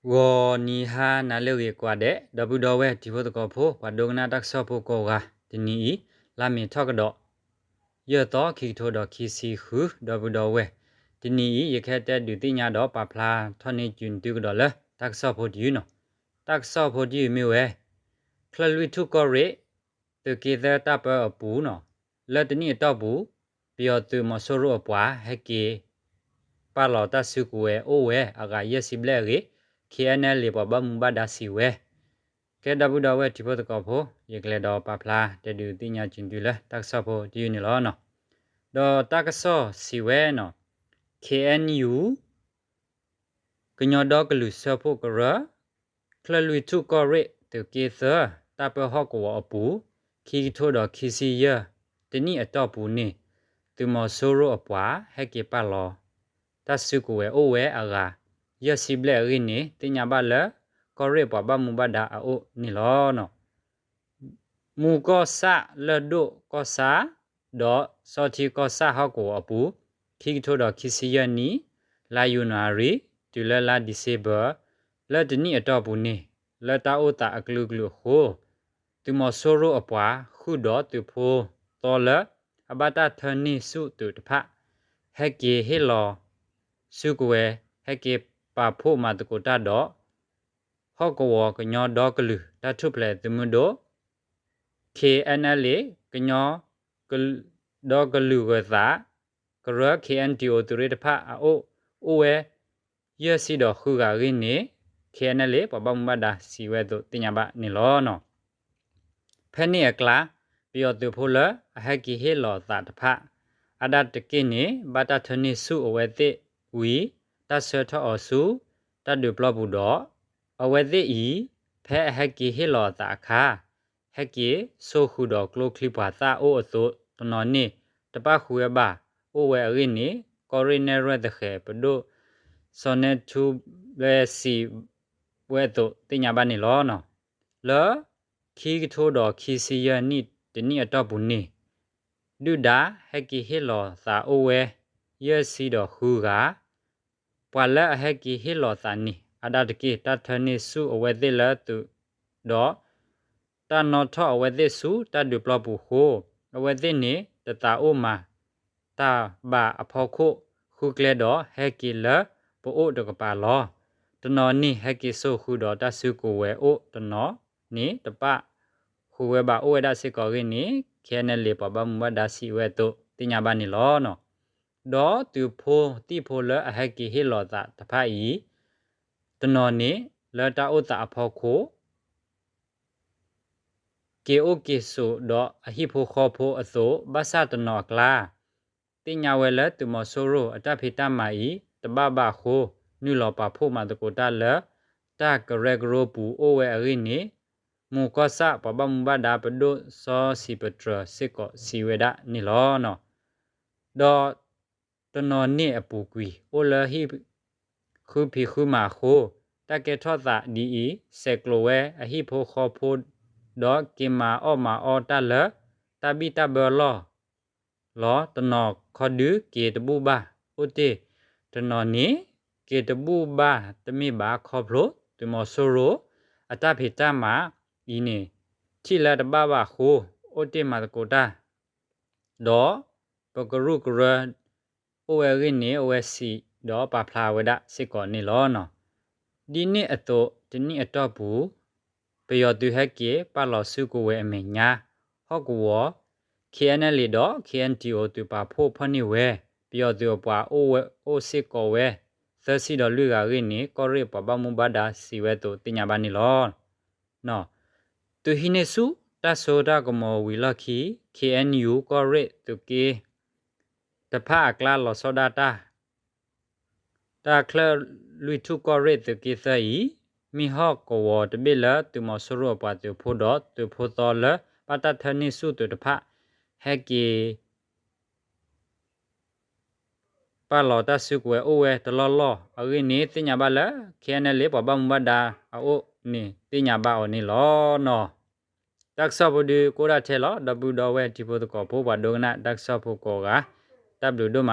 ဂီၤနံၤဟါနၤလၢအဂ့ၤကိးဂၤဒဲး ဒီပုၢ်ဒီဝဲၢ်တံၤဖိသကိးဖိ ပှၤဒိကနၣ်တၢ်ကစီၣ်ဖိကိးဂၤ, တနံၤအံၤ လါမ့ၤထီၣ်ကဒီး ယဲၢ်သီ ခံကထိဒီးခံဆံဃု ဒီပုၢ်ဒီဝဲၢ်, တနံၤအံၤ ယကဟဲတဲဒုးသ့ၣ်ညါဒီးပာ်ဖျါထီၣ်န့ၢ်ကၠူနသုကဒီးလၢ တၢ်ကစီၣ်ဖိတယုၢ်န့ၣ်, တၢ်ကစီၣ်ဖိတယုၢ်မ့ၢ်ဝဲ ချၢၣ်လွံၢ်ထူၣ်ကီၢ်ရ့ၣ် သုးက့သၢတၢ်ပၢအပူၤန့ၣ်, လၢတနံၣ်အတီၢ်ပူၤ ပယီၤသုးမီၤစိရိၤအပှၤ ဟဲက့ၤ ပာ်လီၤတၢ်စုကဝဲၤအိၣ်ဝဲအဂၤယဲၢ်ဆံဘျဲၣ်အဂ့ၢ် KNLA ပှၤဘၣ်မူဘၣ်ဒါစံးဝဲ. ကဲ ဒီပုၢ်ဒီဝဲၢ်တံၤဖိသကိးဖိ, ယကလဲၤဒီးပာ်ဖျါတဲဒုးသ့ၣ်ညါကၠူနသုလၢတၢ်ကစီၣ်ဖိတယုၢ်န့ၣ်လီၤ. ဒီးတၢ်ကစီၣ်စံးဝဲန့ၣ်, KNU ကညီဒီကလုာ်စၢဖှိၣ်ကရၢ ချၢၣ်လွံၢ်ထူၣ်ကီၢ်ရ့ၣ် သုးက့သၢ တၢ်ပၢဟီၣ်ကဝီၤအပူၤ ခံကထိဒီးခံဆံယဲၢ် တနံၣ်အတီၢ်ပူၤန့ၣ်, သုးမီၤစိရိၤအပှၤ ဟဲက့ၤပာ်လီၤ တၢ်စုကဝဲၤအိၣ်ဝဲအဂၤ ယဲၢ်ဆံဘျဲၣ်အဂ့ၢ်န့ၣ် သ့ၣ်ညါဘၣ်လၢ ကီၢ်ရ့ၣ်ပှၤဘၣ်မူဘၣ်ဒါအအိၣ်န့ၣ်လီၤ. မူၤကီၢ်ဆၣ် လၢၢ်ဒိၣ်ကီၢ်ဆၣ် ဒီးဆီထံကီၢ်ဆၣ်ဟီၣ်ကဝီၤအပူၤ ခံကထိဒီးခံဆံယဲၢ်နံၣ်, လါယနူၤအါရံၤ တုၤလၢလါဒံၣ်စ့ဘၢၣ် လၢတနံၣ်အတီၢ်ပူၤန့ၣ် လၢတၢ်အိၣ်သးအကလုာ်ကလုာ်အဃိ သုးမီၤစိရိၤအပှၤ ဃုာ်ဒီးသုးဖိသီလၢ အဘၣ်တၢ်ထၢန့ၢ်ဆူၣ်သုးတဖၣ် ဟဲက့ၤဟ့ၣ်လီၤစုကဝဲၤ ဟဲက့ၤပာ်ဖှိၣ်မၤသကိးတၢ်ဒီး ဟီၣ်ကဝီၤကညီဒီကလုာ်တၢ်ထူၣ်ဖျဲးသုးမုၢ်ဒိၣ် KNLA ကညီဒီကလုာ်ဂၢၤသး ကရၢ KNDO သုးရ့ၣ်တဖၣ်အအိၣ် အိၣ်ဝဲ ယဲၢ်ဆံဒီးဃုဂၤအဂ့ၢ်န့ၣ် KNLA ပှၤဘၣ်မူဘၣ်ဒါစံးဝဲအသိးသ့ၣ်ညါဘၣ်န့ၣ်လီၤ. ဖဲန့ၣ်အကျါ ပယီၤသုးဖိလၢအဟဲက့ၤဟ့ၣ်လီၤသးတဖၣ် အါဒၣ်တက့ၢ်န့ၣ် ဘၣ်တၢ်ထၢန့ၢ်ဆူၣ်အဝဲသ့ၣ်ဝံၤ တၢ်ဆှၢထီၣ်အီၤဆူ တၢ်ဒုးပျီပူၤဒီး အဝဲသ့ၣ်အံၤ ဖဲအဟဲက့ၤဟ့ၣ်လီၤအသးအခါ ဟဲက့ၤစိာ်ဃုာ်ဒီးကျိချံပှၤသၣ်အိၣ်အသိး တနီၤန့ၣ် တပၣ်ဃုာ်ဝဲဘၣ်အိၣ်ဝဲအဂ့ၢ်န့ၣ် ကီၢ်ရ့ၣ်နဲၣ်ရွဲၣ်သဃဲးပဒိၣ် စီၤနဲၣ်ထူဘျဲစံးဝဲအသိးသ့ၣ်ညါဘၣ်န့ၣ်လီၤ. လၢ ခံကထိဒီးခံဆံယဲၢ်နံၣ်တနံၣ်အတီၢ်ပူၤန့ၣ် ဒုၣ်ဒါဟဲက့ၤဟ့ၣ်လီၤသးအိၣ်ဝဲ ယဲၢ်ဆံဒီးဃုဂၤ ပှၤလၢအဟဲက့ၤဟ့ၣ်လီၤသးန့ၣ် အါဒၣ်တက့ၢ် တၢ်ထၢန့ၢ်ဆူၣ်အဝဲသ့ၣ်လၢသုးဒီး တၢ်နီၣ်ထီၣ်အဝဲသ့ၣ်ဆူတၢ်ဒုးပျီပူၤအဃိ အဝဲသ့ၣ်န့ၣ် တသးအိၣ်မၤတၢ်ဘၣ်အဖီခိၣ် ဃုကျဲဒီးဟဲက့ၤလၢပအိၣ်တကပၤလီၤ. တနီၤန့ၣ် ဟဲက့ၤစိာ်ဃုာ်ဒီးတၢ်စုကဝဲၤအိၣ် တနီၤန့ၣ် တပၣ်ဃုာ်ဝဲဘၣ်အိၣ်ဝဲဒၣ်စ့ၢ်ကီးအဂ့ၢ်န့ၣ် KNLA ပှၤဘၣ်မူဘၣ်ဒါစံးဝဲအသိးသ့ၣ်ညါဘၣ်န့ၣ်လီၤ. ဒီးသုးဖိသံၣ်ဖိလၢအဟဲက့ၤဟ့ၣ်လီၤသးတဖၣ်အံၤ တနီၤန့ၣ် လၢတၢ်အိၣ်သးအဖီခိၣ် က့ၤအိၣ်က့ၤဆိးဒီးအဟံၣ်ဖိဃီဖိအသိး ဘၣ်ဆၣ်တနီၤအကျါ သ့ၣ်ညါဝဲလၢသုးမီၤစိရိၤအတၢ်ဖံးတၢ်မၤအံၤ တဘၣ်ဘၣ်အဃိ နုာ်လီၤပာ်ဖှိၣ်မၤသကိးတၢ်လၢ တၢ်ကရၢကရိပူၤအိၣ်ဝဲအဂ့ၢ်န့ၣ် မူၤကီၢ်ဆၣ်ပှၤဘၣ်မူဘၣ်ဒါပဒိၣ်စီၤစံးပတြၢၤစ့ၢ်ကီးစံးဝဲဒၣ်န့ၣ်လီၤ. ဒီးတနီၤန့ၣ်အပူၤကွံာ် အိၣ်လၢဟံၣ်ဃုဖံးဃုမၤအဃိ တၢ်ကဲထီၣ်သးဒ်အံၤ ဆဲးကျိးဝဲအဟံၣ်ဖိဃီဖိ ဒီးက့ၤမၤအီၣ်မၤအီတၢ်လၢ တၢ်ဘံၣ်တၢ်ဘၢလီၢ်လီၤ. တနီၤခီဒုက့ၤတဘူၣ်ဘၣ်အိၣ်တ့ၢ်, တနီၤန့ၣ် က့ၤတဘူၣ်ဘၣ်တမ့ၢ်ဘၣ်ခီဖျိ သုးမီၤစိရိၤအတၢ်ဖံးတၢ်မၤအံၤန့ၣ် ထံၣ်လၢတဘၣ်ဘၣ်အဃိ အိၣ်တ့ၢ်မၤသကိးတၢ် ဒီးပကရူၢ်ကရၢ အိၣ်ဝဲအဂ့ၢ်န့ၣ် အဝဲစံးဒီးပာ်ဖျါဝဲဒၣ်စ့ၢ်ကီးန့ၣ်လီၤ. ဒ်န့ၣ်အသိး တနံၣ်အတီၢ်ပူၤ ပယီၤသုးဟဲက့ၤပာ်လီၤစုကဝဲၤအမဲာ်ညါ ဟီၣ်ကဝီၤ KNLA ဒီး KNDO သုးပာ်ဖှိၣ်ဖီၣ်န့ၢ်ဝဲ ပယီၤသုးအပှၤအိၣ်စ့ၢ်ကီးဝဲ သၢဆံဒီးလွံၢ်ဂၤအဂ့ၢ်န့ၣ် ကီၢ်ရ့ၣ်ပှၤဘၣ်မူဘၣ်ဒါစံးဝဲအသိးသ့ၣ်ညါဘၣ်န့ၣ်လီၤ. သုးဟံးန့ၢ်ဆူၣ်တၢ်စိတၢ်ကမီၤဝံၤလီၢ်ခံ KNU ကီၢ်ရ့ၣ်သုးက့ တဖၣ်အကျါလီၤဆီဒၣ်တၢ် တၢ်ချၢၣ်လွံၢ်ထူၣ်ကီၢ်ရ့ၣ်သုးက့သၢအံၤ မ့ၢ်ဟီၣ်ကဝီၤတဘ့ၣ်လၢသုးမီၤစိရိၤအပှၤသုးဖိဒီးသုးဖိသီလၢ ဘၣ်တၢ်ထၢန့ၢ်ဆူၣ်သုးတဖၣ် ဟဲက့ၤ ပာ်လီၤတၢ်စုကဝဲၤအိၣ်ဝဲတလီၢ်လီၢ်အဂ့ၢ်န့ၣ် သ့ၣ်ညါဘၣ်လၢ KNLA ပှၤဘၣ်မူဘၣ်ဒါအအိၣ်န့ၣ် သ့ၣ်ညါဘၣ်အီၤန့ၣ်လီၤ. တၢ်ကစီၣ်ဖိဒုးကအိၣ်ဒၣ်ထဲလီၤ. ဒီပုၢ်ဒီဝဲၢ်တံၤဖိသကိးဖိ ပှၤဒိကနၣ်တၢ်ကစီၣ်ဖိကိးဂၤ တၢ်ဘျုးဒိၣ်မး.